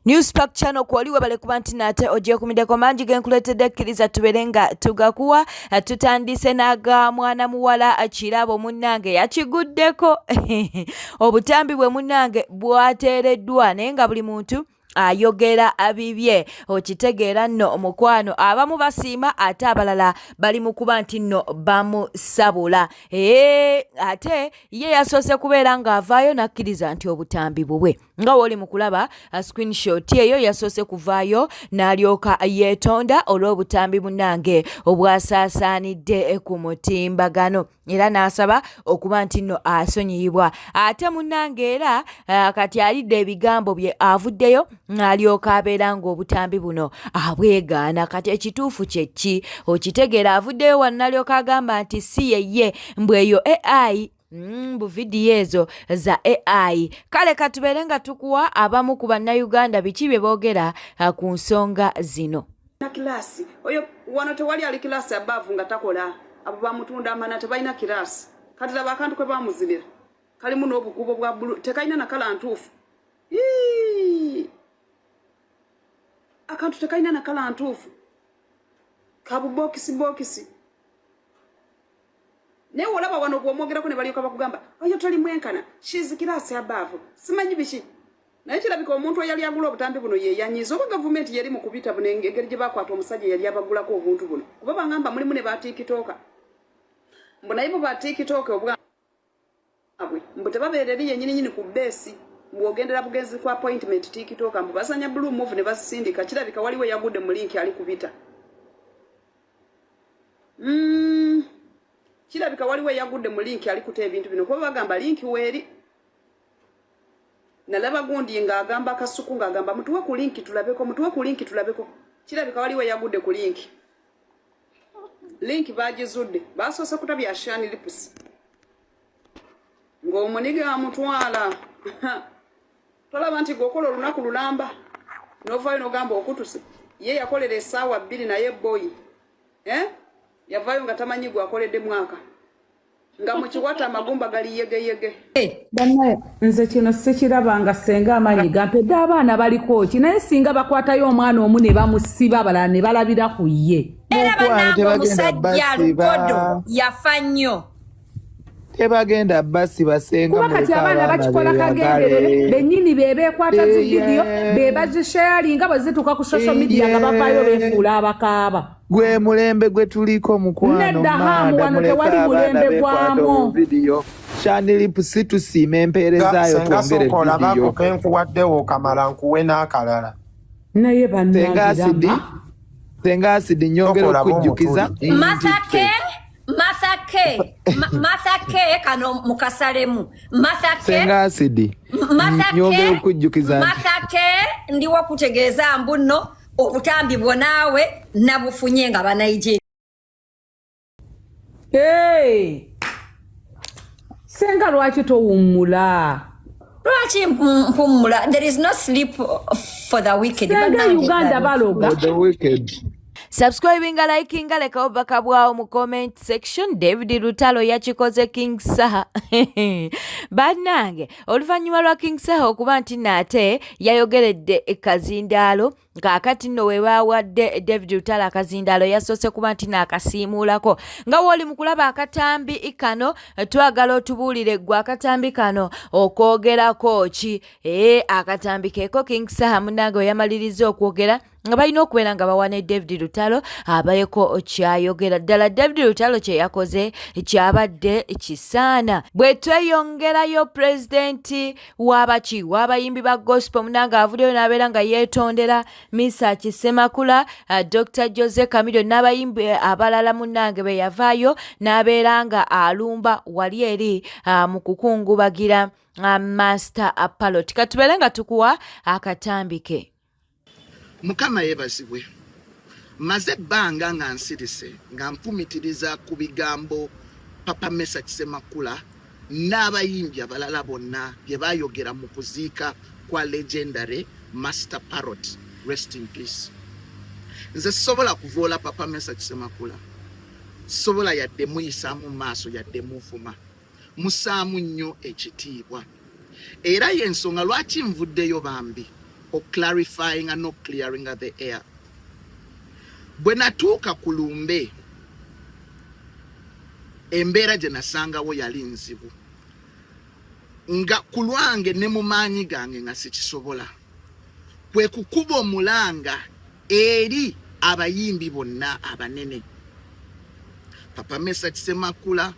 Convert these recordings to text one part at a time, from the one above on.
Newspark Channel kwoli, webale kuba nti nate ogyekumiddeko. Mangi genkuleetedde, kkiriza tubeere nga tugakuwa. Tutandise n'aga mwana muwala Kirabo. Munnange yakiguddeko, obutambi bwe munnange bwateereddwa, naye nga buli muntu ayogera bibye. Okitegeera nno omukwano, abamu basiima ate abalala bali mu kuba nti nno bamusabula. Ee, ate ye yasoose kubeera ng'avaayo n'akkiriza nti obutambi bubwe, nga wooli mu kulaba screenshot eyo. Yasoose kuvaayo n'alyoka yeetonda olw'obutambi munnange obwasaasaanidde ku mutimbagano, era n'asaba okuba nti nno asonyiyibwa. Ate munnange era kati alidde ebigambo bye, avuddeyo n'alyoka abeera ng'obutambi buno abwegaana. Kati ekituufu kye ki? Okitegeera, avuddeyo wano n'alyoka agamba nti si yeye, mbwe eyo AI, bu vidiyo ezo za AI. Kale katubeere nga tukuwa abamu ku Bannayuganda biki bye boogera ku nsonga zino. Na class oyo wano tewali ali class above nga takola. Abo bamutunda amana, tebalina class. Kati laba akantu kwe bamuzinira, kalimu n'obukubo bwa blue, tekalina na colour ntuufu. Ii! Akantu tekalina na colour ntuufu, kabubokisi bokisi. Naye olaba wano bw'omwogerako ne balyoka bakugamba oyo toli mwenkana, she's class above, simanyi biki. Naye kirabika omuntu eyali agula obutambi buno ye yanyiza, oba gavumenti yeri mu kubita buno, engeri gye bakwata omusajja eyali abagulako obuntu buno, kuba bangamba mulimu ne ba TikToker, mbu naye bo ba TikToker obwabwe mbu tebabeera eri yennyini nyini ku beesi, mbu ogendera bugenzi ku appointment. TikToker mbu bazanya blue movie ne bazisindika. Kirabika waliwo eyagudde mu link ali kubita. Kirabika waliwo eyagudde mu link ali kuta ebintu bino, kuba bagamba link weeri. Nalaba gundi ng'agamba Kasuku ng'agamba, "Mutuwe ku link tulabeko, mutuwe ku link tulabeko." Kirabika waliwo eyagudde ku link. Link bagizudde, basoose kutabya Shani Lips ng'omuniga amutwala. Tolaba nti gweokola olunaku lulamba n'ovaayo n'ogamba okutuse? Ye yakolera essaawa 2, naye boyi, eh? Yavaayo nga tamanyi gwakoledde mwaka, nga mu kiwata amagumba gali yegeyege. Bannaye, nze kino sikirabanga. Senga amaanyi gampedde, abaana baliko ki? Naye singa bakwatayo omwana omu ne bamusiba, abalala ne balabira ku ye. Era Mukwano, bannange, tebagenda omusajja basiba. Lukodo yafa nnyo. Tebagenda basiba, senga. Kuba kati muleke abaana abaana bakikola kagenderere. beeyagale. Bennyini be beekwata zi vidiyo, be bazisharinga. Bwe zituuka ku social media nga bavaayo beefuula abakaaba. Gwe mulembe gwe tuliko, mukwano. Nedda, Hamu, Manda wano muleke tewali abaana mulembe beekwata gwamu. obuvidiyo. Shani Lips, tusiima empeerezaayo, Senga, twongere sooka olabako vidiyo. Kenkuwaddewo kamala nkuwe n'akalala. Naye Senga Asidi, bannange. Senga Asidi, nyongera Tokolaba okujjukiza omutuli. nti Martha ffe K, Martha K, Martha K, kano mukasalemu Martha K. Senga Asidi, Martha K, nyongera okujjukiza nti Martha K, ndiwo kutegeeza mbu nno obutambi bwonaawe nabufunye nga Banigeria. Hey! Senga, lwaki towummula? Lwaki mpummula? There is no sleep for the wicked. Senga, Bannange, Uganda ddala. baloga. For the wicked. Subscribinga, likinga, lekawo obubaka bwawo mu comment section. David Lutalo yakikoze King Saha. Bannange, oluvannyuma lwa King Saha okuba nti naate yayogeredde kazindaalo, kaakati nno we baawadde David Lutalo akazindaalo, yasoose kuba nti naakasiimuulako, nga wooli mu kulaba akatambi kano. Twagala otubuulire ggwe, akatambi kano okwogerako ki? Ee, akatambi keeko King Saha munnange we yamaliriza okwogera nga balina okubeera nga bawa ne David Lutalo abeeko kyayogera. Ddala David Lutalo kye yakoze kyabadde kisaana? Bwe tweyongerayo, pulezidenti w'abaki w'abayimbi ba gospel munange avuddeyo n'abeera nga yeetondera Misaki Semakula, Dr Jose Chameleone n'abayimbi abalala munnange be yavaayo n'abeera nga alumba wali eri mu kukungubagira Master Parrot. Katubeere nga tukuwa akatambi ke. Mukama yeebazibwe. Maze ebbanga nga nsirise nga nfumitiriza ku bigambo Papa Mesach Semakula n'abayimbi abalala bonna bye baayogera mu kuziika kwa legendary Master Parrot, rest in peace. Nze sisobola kuvoola Papa Mesach Semakula, sisobola yadde muyisaamu maaso yadde muvuma. Musaamu nnyo ekitiibwa, era y'ensonga lwaki nvuddeyo bambi. Oclarifying and clearing the air. Bwe natuuka ku lumbe, embeera gye nasangawo yali nzibu, nga ku lwange ne mu maanyi gange nga sikisobola. Kwe kukuba omulanga eri abayimbi bonna abanene, Papa Mesach Semakula,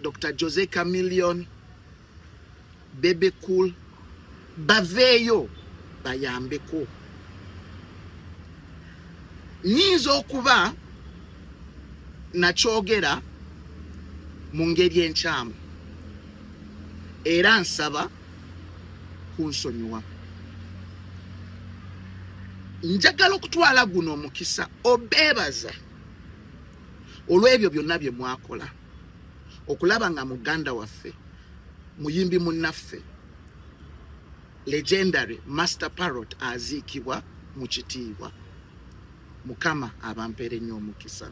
Dr Jose Chameleone, Bebe Cool, baveeyo bayambeko. Nyinza okuba nakyogera mu ngeri enkyamu, era nsaba kunsonyiwa. Njagala okutwala guno omukisa obeebaza olw'ebyo byonna bye mwakola okulaba nga muganda waffe, muyimbi munnaffe, legendary Master Parrot aziikibwa mu kitiibwa. Mukama abampeere nnyo omukisa.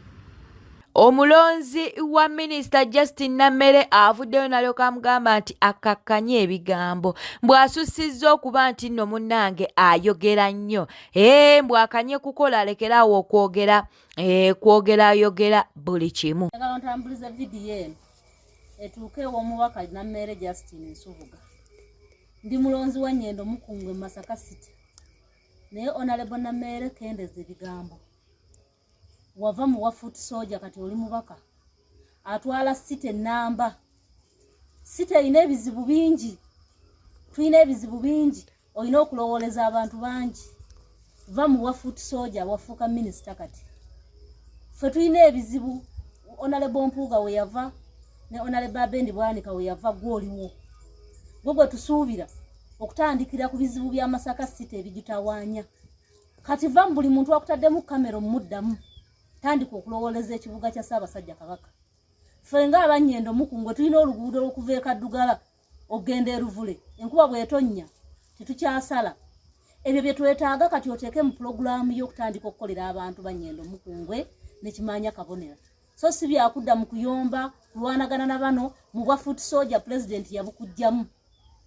Omulonzi wa Minisita Justin Nammere avuddeyo n'alyoka amugamba nti akkakkanye ebigambo, mbw'asussizza okuba nti nno munnange ayogera nnyo. Ee, mbw'akanye kukola, alekere awo okwogera, ee, kwogera ayogera buli kimu. Njagala ntambulize vidiyo eno etuuke ew'omubaka Nammeere Justin Nsubuga. Ndi mulonzi wa Nyendo Mukungwe mu Masaka City, naye Honorable Nammeere, kendeza ebigambo. Wava mu wa foot soldier, kati oli mubaka atwala city namba. City erina ebizibu bingi, tulina ebizibu bingi, olina okulowooleza abantu bangi. Va mu wa foot soldier, wafuuka minisita. Kati ffe tulina ebizibu. Honorable Mpuuga we yava ne Honorable Abendi Bwanika we yava, gwoliwo, gwe gwe tusuubira okutandikira ku bizibu bya Masaka City ebigitawaanya. Kati va mu buli muntu akutaddemu kamera omuddamu, tandika okulowooleza ekibuga kya Ssaabasajja Kabaka. Ffe ng'Abanyendo Mukungwe tulina oluguudo okuva e Kaddugala okugenda Eruvule, enkuba bw'etonnya tetukyasala. Ebyo bye twetaaga kati oteeke mu pulogulaamu y'okutandika okukolera abantu Banyendo Mukungwe nekimanya kabonera, so si byakudda mu kuyomba, kulwanagana na bano mu bwa foot soldier. Pulezidenti yabukuggyamu.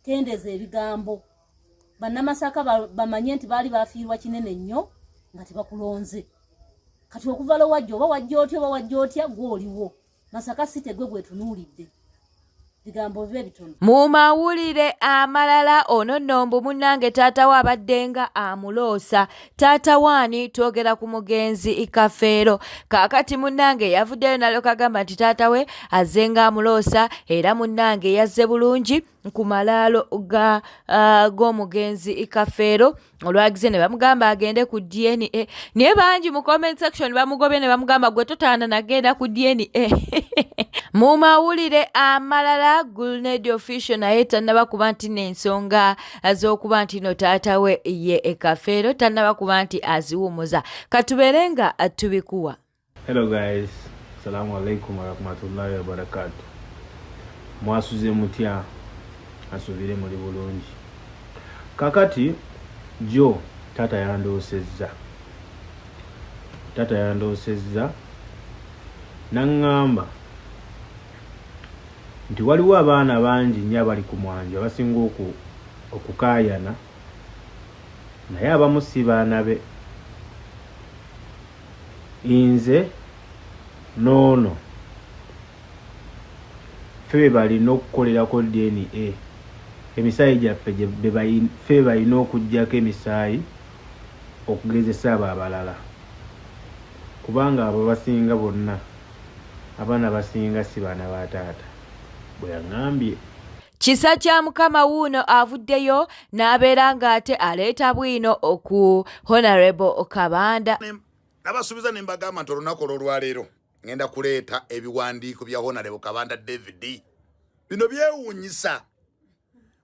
Kendeeza ebigambo. Bannamasaka bamanye nti baali bafiirwa kinene nnyo nga tebakulonze. Kati okuva lwe wajja, oba wajja otya, oba wajja otya, gwe oliwo. Masaka City gwe gwetunuulidde. Bigambo bibe bitono. Mu mawulire amalala, ono nno mbu munnange taata we abadde nga amuloosa. Taata waani? Twogera ku mugenzi Kafeero. Kaakati munnange yavuddeyo nalyoka agamba nti taata we azze nga amuloosa, era munnange yazze bulungi ku malaalo ga g'omugenzi Kafeero. Olwagize ne bamugamba agende ku DNA, naye bangi mu comment section bamugobye ne bamugamba, "Gwe totaana nagenda ku DNA." Mu mawulire amalala, Grenade Official naye tannaba kuba nti n'ensonga z'okuba nti no taata we ye Kafeero tannaba kuba nti aziwumuza. Katubeere nga tubikuwa. Hello guys, assalamu alaikum warahmatullahi wabarakatuh. Mwasuze mutya? Asubire muli bulungi. Kakati jo taata yandoosezza. Taata yandoosezza naŋŋamba nti waliwo abaana bangi nnyo abali ku mwanjo abasinga okukaayana, naye abamu si baana be. Nze n'ono ffe be balina okukolerako DNA, emisaayi gyaffe ffe be balina okuggyako emisaayi okugezesa abo abalala, kubanga abo basinga bonna, abaana basinga si baana ba taata, bwe yaŋŋambye. Kisa kya Mukama wuuno avuddeyo n'abeera ng'ate aleeta bwino ku Honorable Kabanda. Nabasuubiza ne mbagamba nti olunaku olwolwaleero ngenda kuleeta ebiwandiiko bya Honorable Kabanda David. Bino byewuunyisa.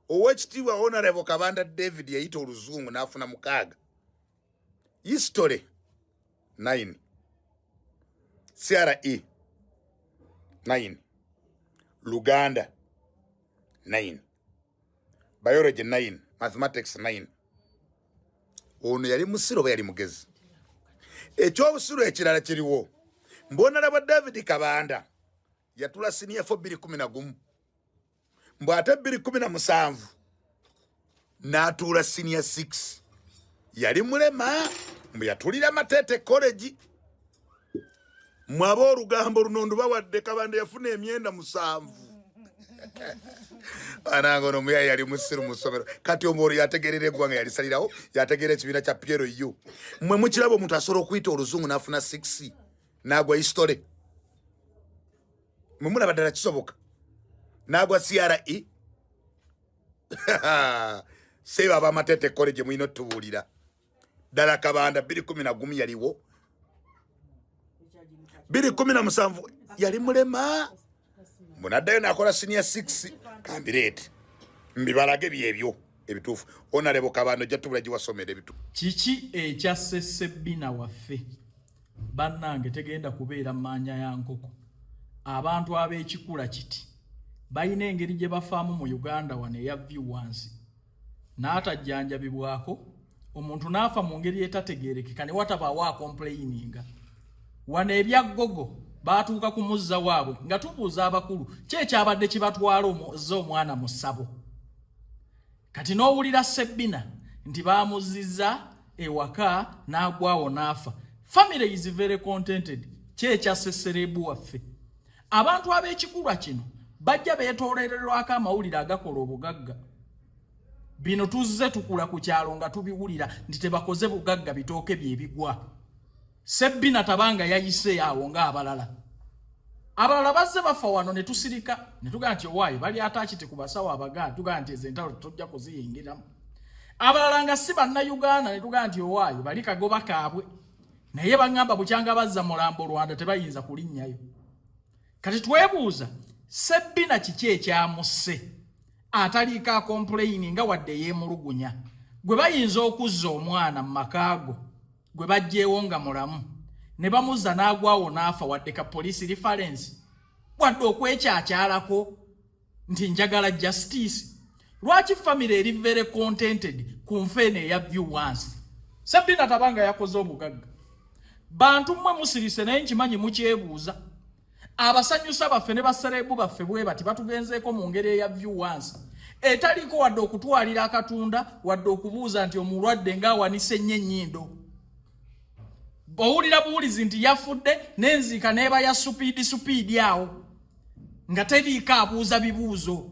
Owekitiibwa Honorable Kabanda David yayita oluzungu n'afuna 6, history 9, CRE 9, Luganda 9, biology 9, mathematics 9. Ono yali musiru oba yali mugezi? Ekyobusiru ekirala kiriwo, mbonalabwa David Kabanda yatula senior 4 211, mbw ate 217 N'atuula senior 6, yali mulema, mbu yatuulira Mateete College. Mwaba olugambo luno ndubawadde. Kabanda yafuna emyenda 7. Ananga ono muyayi yali musiru mu ssomero. Kati omwoyo yategerera eggwanga, yalisalirawo, yategeera ekibiina kya PLU. Mmwe mukiraba, omuntu asobola okuyita oluzungu n'afuna 6 n'agwa history? Mwe mulaba ddala kisoboka n'agwa CRE? Seeba ab'Amatete College, mulina otubuulira ddala Kabanda 211 yaliwo, 217 yali mulema, mbunaddayo nakola senior 6. Kambireete mbibalage byebyo ebituufu. Honorable Kabanda, ojja tubula giwasomera ebituufu. Kiki ekyasse Sebbina waffe? Bannange, tegenda kubeera mmaanya ya nkoko. Abantu ab'ekikula kiti balina engeri gye bafaamu mu Uganda wano eya view once, n'atajjanjabibwako, omuntu n'afa mu ngeri etategeerekeka ne watabaawo acomplaininga. Wano ebya Gogo baatuuka ku muzza waabwe nga tubuuza abakulu ki ekyabadde kibatwala omuzza omwana mu ssabo. Kati n'owulira Sebbina nti baamuzizza ewaka n'agwawo n'afa. Family is very contented. Ki ekyasse celeb waffe? Abantu ab'ekikulwa kino bajja beetoolererwako amawulire agakola obugagga. Bino tuzze tukula ku kyalo nga tubiwulira nti tebakoze bugagga, bitooke byebigwa. Sebbina tabanga yayise awo ng'abalala. Abalala bazze bafa wano ne tusirika ne tugamba nti owaaye bali atakiti ku basawo Abaganda, tugamba nti ezo entalo tetujja kuziyingiramu. Abalala nga si Bannayuganda ne tugamba nti owaaye bali kagoba kaabwe, naye baŋŋamba bukyanga bazza mulambo Rwanda tebayinza kulinnyayo. Kati twebuuza, Sebbina kiki ekyamusse ataliiko acomplaini nga wadde yeemulugunya? Gwe bayinza okuzza omwana mu makaago gwe baggyewo nga mulamu ne bamuzza n'agwawo n'afa, wadde ka police reference, wadde okwekyakyalako nti njagala justice. Lwaki family eri very contented ku nfa eno eya view once? Sebbina tabanga yakoze obugagga. Bantu mmwe musirise, naye nkimanyi mukyebuuza. Abasanyusa baffe ne baceleb baffe bwe bati batugenzeeko mu ngeri eya view once etaliiko wadde okutwalira akatunda, wadde okubuuza nti omulwadde ng'awanise nnyo ennyindo. Owulira buwulizi nti yafudde n'enziika n'eba ya speed speed awo nga teriiko abuuza bibuuzo.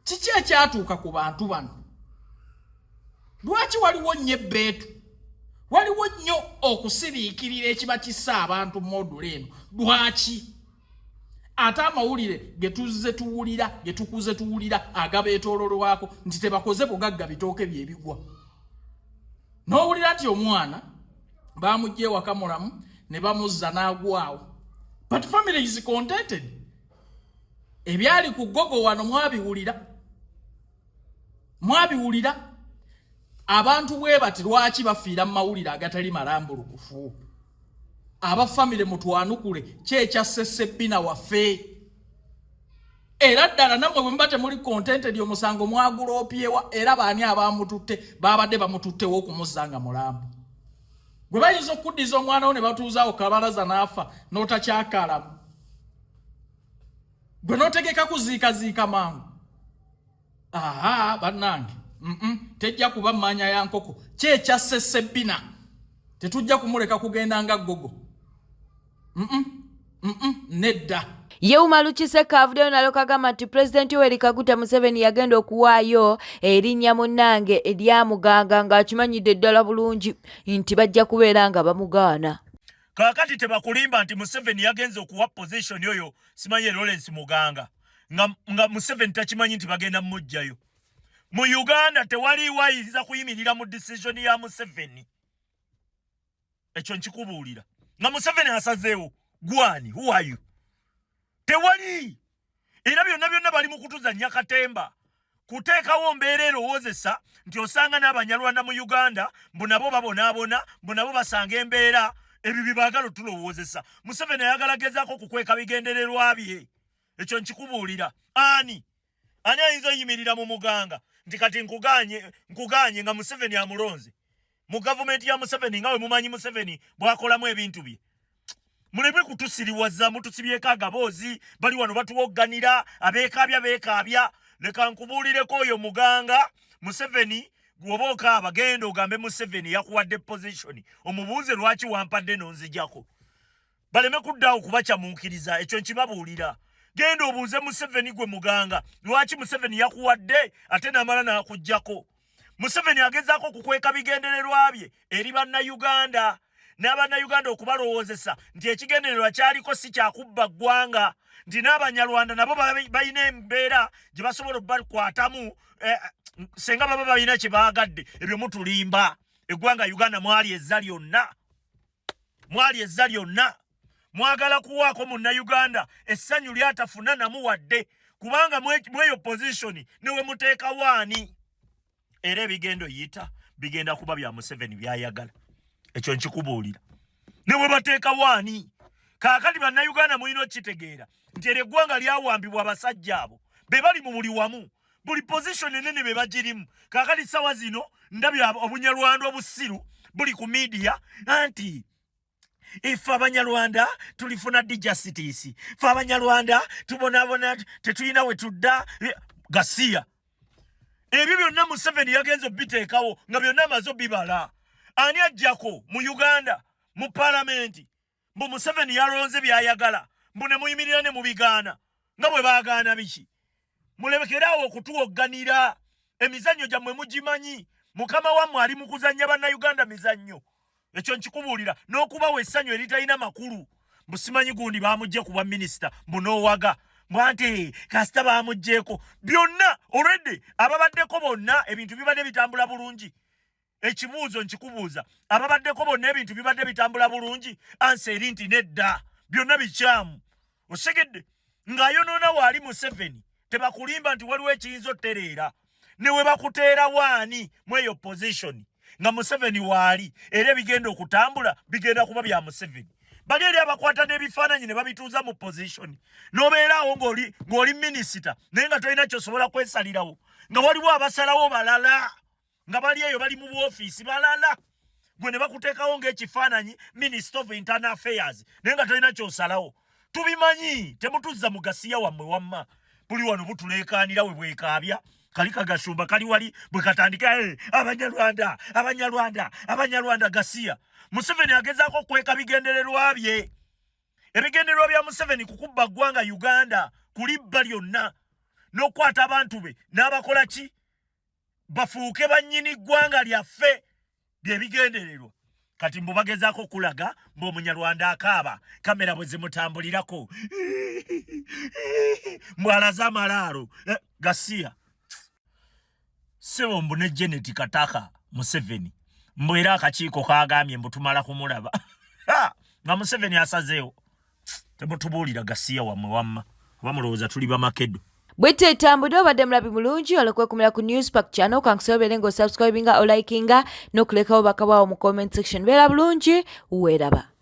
Kiki ekyatuuka ku bantu bano? Lwaki waliwo nnyo ebbeetu, waliwo nnyo okusiriikirira ekiba kissa abantu module eno? Lwaki ate amawulire ge tuzze tuwulira, ge tukuze tuwulira, agabeetoololwako nti tebakoze bugagga, bitooke byebigwa? N'owulira nti omwana bamugja ewaka mulamu ne bamuzza n'agwawo, but family is contented. Ebyali ku Gogo wano mwabiwulira, mwabiwulira. Abantu bwe bati lwaki bafiira mu mawulire agatali malambulukufu? Aba family, mutwanukule, kyekyasse Sebbina waffe? Era ddala nammwe bwe muba temuli contented, omusango mwagulopyewa? Era baani abamututte? Babadde bamututtewo okumuzza nga mulambo? Gwe bayinza okuddiza omwana wo ne batuuzaawo kabalaza n'afa n'otakyakalamu, gwe n'otegeka kuziikaziika mangu. Aha, bannange, tejja kuba mmaanya ya nkoko. Kyekyasse Sebbina? Tetujja kumuleka kugenda nga Gogo. Nedda. Ye Umaru Kiseka avuddeyo nalo kagamba nti Pulezidenti Yoweri Kaguta Museveni yagenda okuwaayo erinnya munnange erya Muganga ng'akimanyidde ddala bulungi nti bajja kubeera nga bamugaana. Kaakati tebakulimba nti Museveni yagenze okuwa position oyo simanyi Lawrence Muganga nga Museveni takimanyi nti bagenda mumuggyayo. Mu Uganda tewaliiwo ayinza kuyimirira mu decision ya Museveni. Ekyo nkikubuulira, nga Museveni asazeewo, gwani? Who are you? Tewali. Era byonna byonna bali mu kutuzannya katemba, kuteekawo mbeera erowoozesa nti osanga n'Abanyarwanda mu Uganda mbu nabo babonaabona, mbu nabo basanga embeera. Ebyo bye baagala otulowoozesa. Museveni ayagala gezaako okukweka bigendererwa bye. Ekyo nkikubuulira. Ani ayinza oyimirira mu Muganga nti kati nkuganye, nkuganye, nga Museveni amulonze mu gavumenti ya Museveni, nga we mumanyi Museveni bw'akolamu ebintu bye? Muleme kutusiriwaza, mutusibyeko agaboozi. Bali wano batuwogganira, abeekaabya beekaabya. Leka nkubuulireko, oyo Muganga. Museveni gwoba okaaba genda ogambe Museveni yakuwadde position omubuuze lwaki wampadde nonzijako baleme kuddaawo kubakyamuukiriza ekyo nkibabuulira genda obuuze Museveni gwe muganga lwaki Museveni yakuwadde ate namala n'akuggyako Museveni agezaako okukweka bigendererwa bye eri bannayuganda n'abannayuganda okubalowoozesa nti ekigendererwa kyaliko si kyakubba ggwanga nti n'abanyarwanda nabo balina embeera gye basobola obubakwatamu eh, senga baba balina kye baagadde ebyo mutulimba eggwanga uganda mwali ezza lyonna mwali ezza lyonna mwagala kuwaako munnayuganda essanyu lyatafuna namuwadde kubanga mweyo position newe muteekawo ani era ebigendo yita bigenda kuba bya museveni byayagala ekyo nkikubuulira newe bateekawo ani kaakati bannayuganda mulina okukitegeera nti eryo eggwanga lyawambibwa abasajja abo be bali mu buli wamu buli position enene be bagirimu kaakati sawa zino ndabye obunyarwanda obusiru buli ku midiya anti ife abanyarwanda tulifuna di justice fe abanyarwanda tubonabona tetulina we tudda gasiya ebyo byonna museveni yagenze obiteekawo nga byonna amaze obibala ani ajjako mu uganda mu palamenti mbu museveni yalonze byayagala mbu ne muyimirira ne mubigaana nga bwe baagaana biki mulekeraawo okutuwogganira emizannyo gyammwe mugimanyi mukama wammwe ali mu kuzannya bannayuganda mizannyo ekyo nkikubuulira n'okubawa essanyu eritalina makulu mbu simanyi gundi baamugye ku bwa minisita mbu n'owaga mbwa nti kasita baamuggyeko byonna olwedde ababaddeko bonna ebintu bibadde bitambula bulungi ekibuuzo nkikubuuza ababaddeko bonna ebintu bibadde bitambula bulungi ansa eri nti nedda byonna bikyamu osegedde ng'ayonoona waali museveni tebakulimba nti waliwo ekiyinza otereera ne we bakuteera waani mu eyo position nga museveni waali era ebigenda okutambula bigenda kuba bya museveni bali eri abakwata n'ebifaananyi ne babituuza mu position n'obeeraawo ng'oli minisita naye nga tolina kyosobola kwesalirawo nga waliwo abasalawo balala nga bali eyo bali mu bwofiisi balala gwe ne bakuteekawo ng'ekifaananyi minister of internal affairs naye nga tolina kyosalawo tubimanyi temutuzza mu gasiya wammwe wamma buli wano butuleekaanira we bwekaabya kali kagashumba kali wali bwe katandika eh, abanyarwanda abanyarwanda abanyarwanda gasiya museveni agezaako okweka bigendererwa bye ebigendererwa bya museveni kukubba ggwanga uganda kulibba lyonna n'okukwata abantu be n'abakola ki bafuuke bannyini ggwanga lyaffe bye bigendererwa kati mbu bagezaako okulaga mbu omunyarwanda akaaba kamera bwe zimutambulirako mbu alaze amalaalo eh, gasiya sebo mbu ne janet kataka museveni mbu era akakiiko kagambye mbu tumala kumulaba nga museveni asazeewo temutubuulira gasiya wammwe wamma oba mulowooza tuli bamakedo bwetyo etambudde obadde mulabi mulungi olwokwekumira ku newspark channel kankusaba obeere nga osubscribinga olikinga n'okulekawo bakabwawo mu comment section beera bulungi weeraba.